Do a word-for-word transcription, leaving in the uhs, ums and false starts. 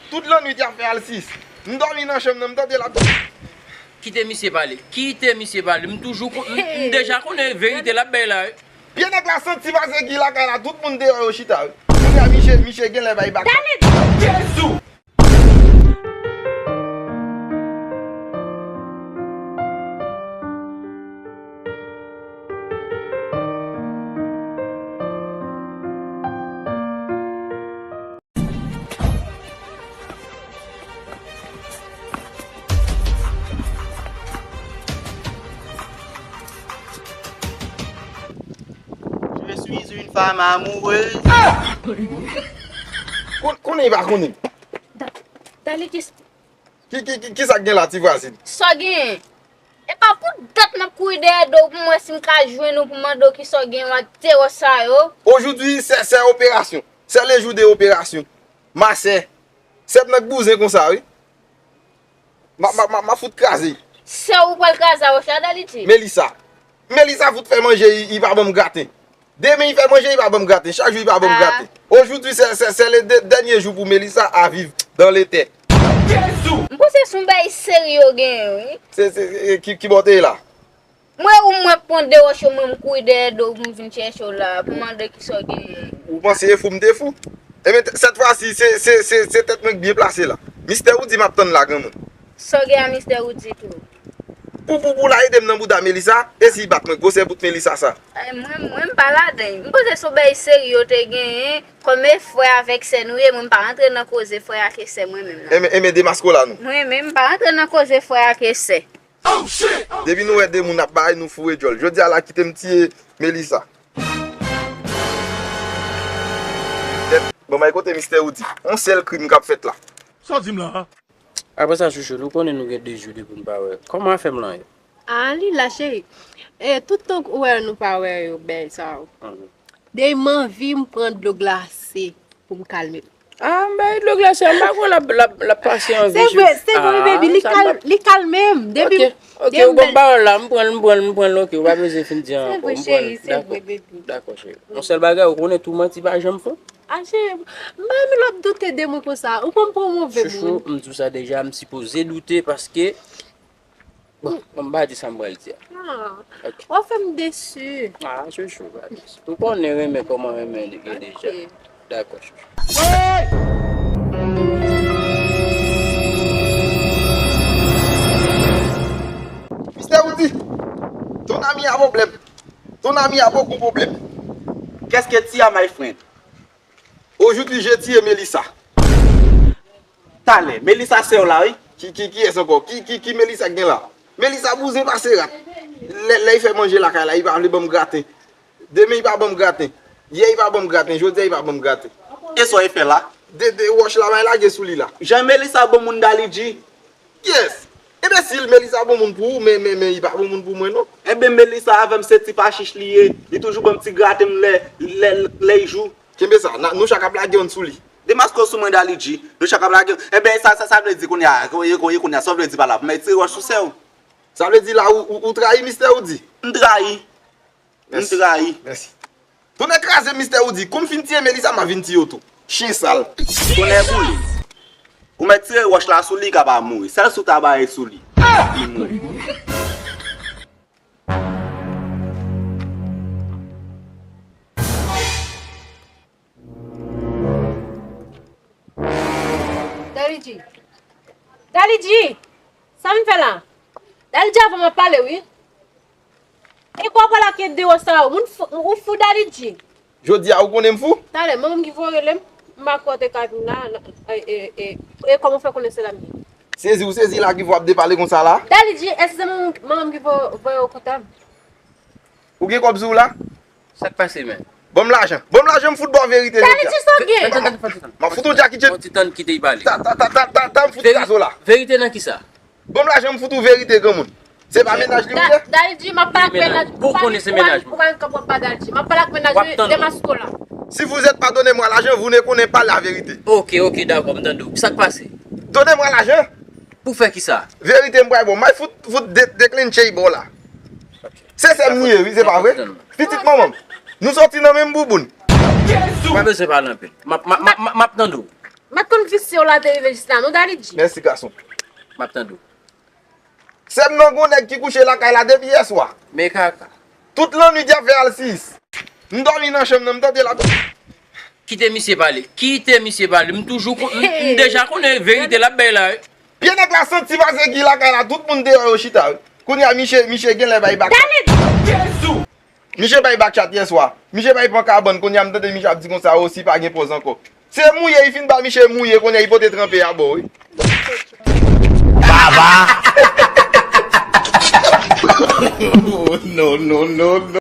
Tout lannwit y ap fè alsis. M dòmi nan chanm nan, m tande l ap. Kite misye pale. Kite misye pale. M toujou kon- m, m deja konnen verite l ap bay la wi. Pye nèg la santi pase ki lakay la, tout moun deyò yo chita wi. Kounye a misye, misye genlè bay bak. Jezi! Je suis une femme amoureuse. Kon- Konnen li pa konnen. Dali ki Ki, ki, ki, ki sa k gen la, ti vwazin? Sa w genyen? E pa pou dat m ap kouri dèyè do w pou m wè si m ka jwenn ou pou mande w ki sa w genyen w ak dewo sa yo. Aujourd'hui, c'est c'est opération. C'est le jour de opération. Ma sè, sèp nan k bouzen konsa wi. Ma, ma, ma, ma fout kraze. Sè ou pral kraze a wòch la, Dali di. Melissa. Melissa fout fè manje, li, li pa ban m graten. Demen li fè manje, li pa ban m graten. Chak jou li pa ban m graten. Aujourd'hui, c'est c'est c'est le de- dernier jour pour Melissa à vivre dans le terre. M panse se yon bagay serye w genyen wi. Se, se, e, ki, ki bò w te ye la? Mwen ou mwen pran de wòch yo, mwen m kouri dèyè do w pou m vin chèche w la, pou mande ki sa w genyen. Ou panse e fou m te fou? Ebyen, t- cette fois-ci, se, se, se, se tèt mwen k byen plase la. Mistè Woody m ap tann la, granmoun. Sa w gen a Mistè Woody tou? Pou, pou, pou l a ede m nan bouda Melissa, e si l bat mwen, gwosè bout Melissa sa. Ay, mwen, mwen m pa ladan. M panse se yon bagay serye w te genyen, kòm e frè avèk sè nou ye, mwen m pa rantre nan koze frè ak e sè mwen menm la. Enben, enben, demaske w la non. Mwen menm m pa rantre nan koze frè ak e sè. Depi nou wè de moun ap bay, nou foure djòl. Jodi a la, kite m tiye Melissa. Bon, bay kote Mistè Woody. On sèl krim k ap fèt la. Sa w di m la a? Apre sa, chouchou, nou konnen nou gen de jou depi n pa wè. Kòman afè m lan ye? Ah, li la, cheri. E, tout tan ou wè nou pa wè yo bèl sa yo. Depi m anvi, m pran dlo glase pou m kalme m. Ah, m bay dlo glase a, m pa kwè l ap, l ap, l ap pase anvi. Se vre, se vre, baby, li kal, li kalme m. Depi Ok, ok, ou ban m pawòl la, m pran l, m pran l, m pran l, ok, ou pa bezwen fin di an ankò. M pran l, dakò. Dakò, cheri. Yon sèl bagay, ou konnen tou manti pa janm fon. Ah, cheri, m pa renmen lè w ap doute de mwen konsa. Ou pran m pou yon move moun. Chouchou, m di w sa deja, m sipoze doute paske Bon, bon, m pa di sa m pral di a. Ah, w ap fè m desi. Ah, chouchou, pa desi. Ou konnen renmen kòman renmen li ye deja. Dakò, chouchou. Mistè Woody, ton ami a pwoblèm. Ton ami a beaucoup problème. Qu'est-ce que tu as, my friend? Aujourd'hui, j'ai tué Melissa. Talè, Melissa sè w la wi. Ki, ki, kiyès ankò? Ki, ki, ki Melissa k gen la? Melissa bouzen pase rat. Lè, lè li fè manje lakay la, li pa vle ban m graten. Demen li pa ban m graten. Yè li pa ban m graten, jodi a li pa ban m graten. E sa w fè la? De, de wòch la, bay lage sou li la. Jan Melissa bon moun Dali G. Kiyès? Enbesil, Melissa bon moun pou ou, men, men, men li pa bon moun pou mwen non. Enben Melissa avè m se ti fachich li ye. Li toujou ban m ti graten m lè, lè, lè l jou. Kenbe sa, nou chak ap lage yonn sou li. Demaske w sou mwen Dali G. Nou chak ap lage. Enben sa, sa, sa vle di kounye a, kounye, kounye, kounye a, sa w vle di pa la, pou m tire wòch sou sè w. Sa vle di la ou, ou, ou trayi Mistè Woody? M trayi. M trayi. Mèsi. Tonnè kraze m Mistè Woody, kou m fin tiye Melissa m a vin tiye w tou. Chen sal. Tonnè boule. Ou mèt tire wòch la sou li, li ka pa mouri. Sèl si w ta bare sou li. Li mouri. Dali G. Dali G! Sa m fè la? Dali G, avan m ap pale wi. E kwa pale ak de wòch sa yo? Moun fou, ou fou Dali G? Jodi a ou konnen m fou? Talè, manman m ki voye rele m. M pa kwè w te ka vin la. E, e, e, e kòman w fè konnen se la m ye? Sezi ou sezi la ki fè w ap depale konsa la? Dali G, èske se manman, manman m ki voye, voye w kontak m? Ou gen kòb sou ou la? Sa k pase, men? Ban m lajan. Ban m lajan m fout ba w verite jodi a. Dali G, sa w gen? Tann, tann, tann, tann, tann. M ap fout ou Jackie Chan. Yon ti tann kite y pale. Ta, ta, ta, ta, ta, m fout kraze w la. Verite nan kisa? Ban m lajan m fout ou verite, granmoun. Se pa mennaj li ou ye? Dali G, m ap pale ak mennaj. Ou konnen se mennaj mwen. Ou pa gen kòb w ap ba Dali G. M ap pale ak mennaj li, Demasko la. Si vous êtes pas donner moi l'argent, vous ne connaissez pas la vérité. Ok, ok, dakò, m tande w. Sa k pase? Donnez-moi l'argent. Pou fè kisa? Verite m pral ba w. M ay fout, fout de, deklenche ba w la. Se sè m li ye, wi, se pa vre? Pitit manman m. Nou soti nan menm bouboun. Ou pa bezwen pale anpil. M ap, m ap, m ap, m ap tande w. M pa t konn visye w la te rive jis la, non, Daddy G? Mèsi, gason. M ap tande w. Sè m nan gon nèg ki kouche lakay la depi yèswa. Men kaka. Tout lannwit y ap fè alsis. M dòmi nan chanm nan, m tande l ap. Kite misye pale. Kite misye pale. M toujou kon. M, m deja konnen verite l ap bay la wi. Pye nèg la santi pase ki lakay la, tout moun deyò yo chita wi. Kounye a miche, miche genlè bay bak. Misye bay bak chat yèswa. Misye bay pran kabann, kounye a m tande miche ap di konsa osi pa gen pòz ankò. Se mouye, li fin ba miche mouye, kounye a li pote tranpe a bò wi. Baba! No, no, no, no.